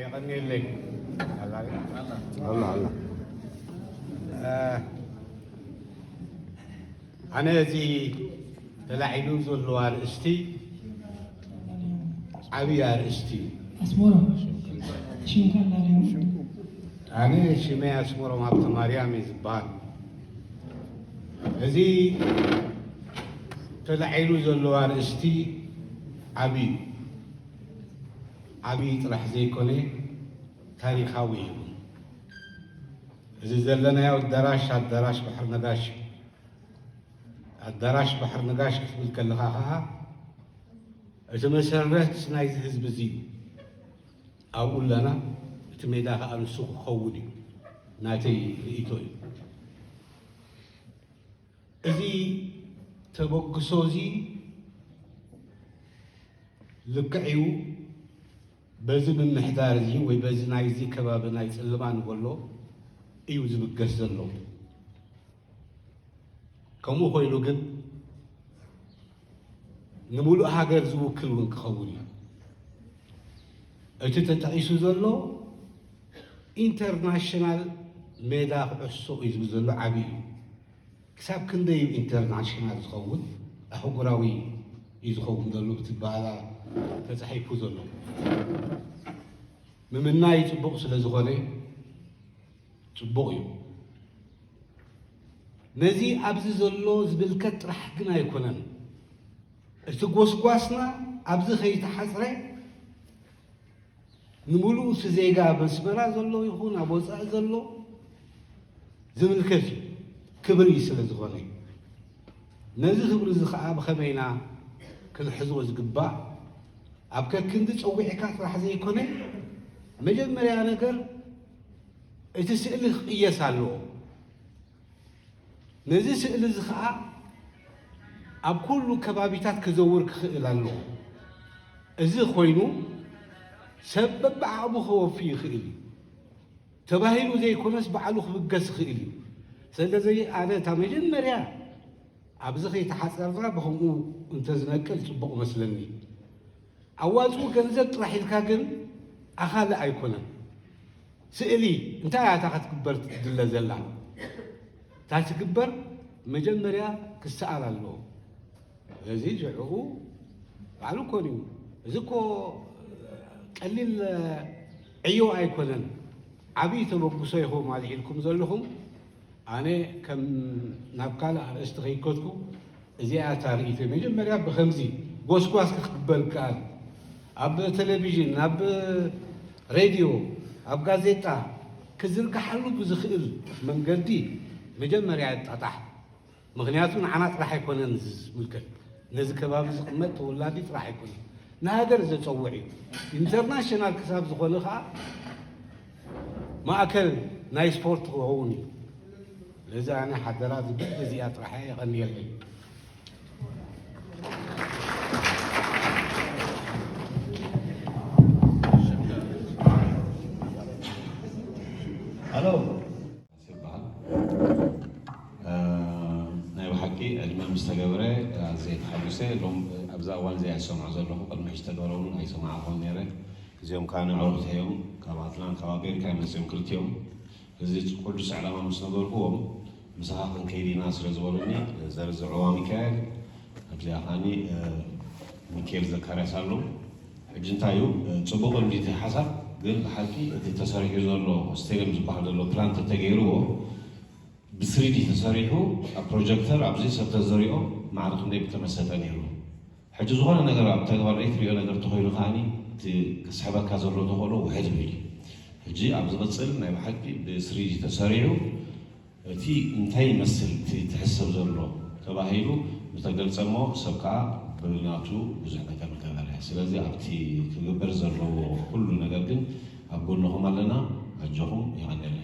የቐንየለይ። ኣላ፣ ኣላ። ኣላ፣ ኣላ። እ፣ ኣነ እዚ ተላዒሉ ዘሎ ኣርእስቲ ዓብዪ ኣርእስቲ እዩ። ኣስመሮም፣ ሽምካ እንዳለዩ። ኣነ ሽመይ ኣስመሮም ሃብተማርያም እዩ ዝበሃል። እዚ ተላዒሉ ዘሎ ኣርእስቲ ዓብዪ እዩ። ዓብዪ ጥራሕ ዘይኮነ ታሪኻዊ እዩ። እዚ ዘለናዮ ኣዳራሽ፣ ኣዳራሽ ባሕሪ ነጋሽ እዩ። ኣዳራሽ ባሕሪ ነጋሽ ክትብል ከለኻ ኸዓ፣ እቲ መሰረት ናይዚ ህዝቢ እዚ እዩ። ኣብኡ ኣለና፣ እቲ ሜዳ ኸዓ ንሱ ክኸውን እዩ። ናተይ ርእይቶ እዩ። እዚ ተበግሶ እዚ ልክዕ እዩ። በዚ ምምሕዳር እዚ ወይ በዚ ናይዚ ከባቢ ናይ ጽልማ ንበሎ እዩ ዝብገስ ዘሎ። ከምኡ ኮይኑ ግን ንምሉእ ሃገር ዝውክል እውን ክኸውን እዩ። እቲ ተጠቒሱ ዘሎ ኢንተርናሽናል ሜዳ ኩዕሶ እዩ ዝብል ዘሎ፣ ዓብዪ እዩ። ክሳብ ክንደይ እዩ ኢንተርናሽናል ዝኸውን፣ ኣህጉራዊ እዩ ዝኸውን ዘሎ ብትበሃላ ተጻሒፉ ዘሎ። ምምናይ ጽቡቕ ስለ ዝኾነ ጽቡቕ እዩ። ነዚ ኣብዚ ዘሎ ዝምልከት ጥራሕ ግን ኣይኮነን። እቲ ጎስጓስና ኣብዚ ከይተሓጽረ ንምሉእ እቲ ዜጋ ኣብ ኣስመራ ዘሎ ይኹን ኣብ ወጻኢ ዘሎ ዝምልከት እዩ። ክብሪ ስለ ዝኾነ ነዚ ክብሪ እዚ ኸዓ ብኸመይና ክንሕዞ ዝግባእ ኣብ ከክንዲ ጸዊዕካ ጥራሕ ዘይኮነ መጀመርያ ነገር እቲ ስእሊ ክቕየስ ኣለዎ። ነዚ ስእሊ እዚ ኸዓ ኣብ ኩሉ ከባቢታት ክዘውር ክኽእል ኣለዎ። እዚ ኮይኑ ሰብ በብዓቕሙ ከወፊ ይኽእል እዩ። ተባሂሉ ዘይኮነስ ባዕሉ ክብገስ ይኽእል እዩ። ስለዚ ኣነ እታ መጀመርያ ኣብዚ ከይተሓፀርና ብኸምኡ እንተዝነቅል ፅቡቕ መስለኒ። ኣዋፅኡ ገንዘብ ጥራሕ ኢልካ ግን ኣኻሊ ኣይኮነን። ስእሊ እንታይ እያ እታ ክትግበር ትድለ ዘላ? እታ ትግበር መጀመርያ ክሰኣል ኣለዎ። ስለዚ ሽዑ ባዕሉ ኮን እዩ። እዚ እኮ ቀሊል ዕዮ ኣይኮነን። ዓብዪ ተበግሶ ኢኹም ኣልዒልኩም ዘለኹም። ኣነ ከም ናብ ካልእ ኣርእስቲ ከይከድኩ እዚኣ እታ ርእይቶ መጀመርያ ብኸምዚ ጎስጓስ ክግበር ይከኣል። ኣብ ቴሌቪዥን፣ ኣብ ሬድዮ፣ ኣብ ጋዜጣ ክዝርግሓሉ ብዝኽእል መንገዲ መጀመርያ ይጣጣሕ። ምኽንያቱ ንዓና ጥራሕ ኣይኮነን እዚ ዝምልከት፣ ነዚ ከባቢ ዝቕመጥ ተወላዲ ጥራሕ ኣይኮነን፣ ንሃገር ዘጸውዕ እዩ። ኢንተርናሽናል ክሳብ ዝኾነ ኸዓ ማእከል ናይ ስፖርት ክኸውን እዩ። ስለዚ ኣነ ሓደራ ዝብል እዚኣ ጥራሕ እየ። የቐንየለይ። ኣሎ። ይበሃል። እ፣ ናይ ብሓቂ ዕድመ ምስ ተገብረ ኣዝየ ተሓጒሰ። ሎም-፣ ኣብዚ እዋን እዚ ኣይሰምዖ ዘለኹ፣ ቅድሚ ሕጂ ተገብረ እውን ኣይሰማዕኹን ነይረ። እዚኦም ከዓ ንዕውት እዮም፣ ካብ ኣትላንታ፣ ካብ ኣሜሪካ እዮም መፅዮም ክልቲኦም። እዚ ቅዱስ ዕላማ ምስ ነገርኩዎም፣ ምሳኻ ክንከይድ ኢና ስለ ዝበሉኒ፣ ዘርዝዕዋ ሚካኤል፣ ኣብዚኣ ከዓኒ፣ እ፣ ሚካኤል ዘካርያስ ኣሎ። ሕጂ እንታይ እዩ፣ እ፣ ጽቡቕ እንዲ እቲ ሓሳብ፣ ግን ብሓቂ እቲ ተሰሪሑ ዘሎ ስቴድየም ዝበሃል ዘሎ ፕላን ተተገይርዎ፣ ብስሪዲ ተሰሪሑ፣ ኣብ ፕሮጀክተር ኣብዚ ሰብ ተዘሪኦ፣ ማዕረ ክንደይ ብተመሰጠ ነይሩ። ሕጂ ዝኾነ ነገር ኣብ ተግባር ዘይትሪኦ ነገር ተኾይኑ ከዓኒ፣ እቲ ክስሕበካ ዘሎ ተኽእሎ ውሕድ ይብል እዩ። ሕጂ ኣብ ዝቕጽል ናይ ብሓቂ ብስሪዲ ተሰሪሑ፣ እቲ እንታይ ይመስል እቲ ትሕሰብ ዘሎ ተባሂሉ ምተገልጸ እሞ፣ ሰብ ከኣ ብናቱ ብዙሕ ነገር ምገበረ። ስለዚ ኣብቲ ክግበር ዘለዎ ኩሉ ነገር ግን ኣብ ጎንኹም ኣለና። ኣጆኹም፣ የቐንየልና።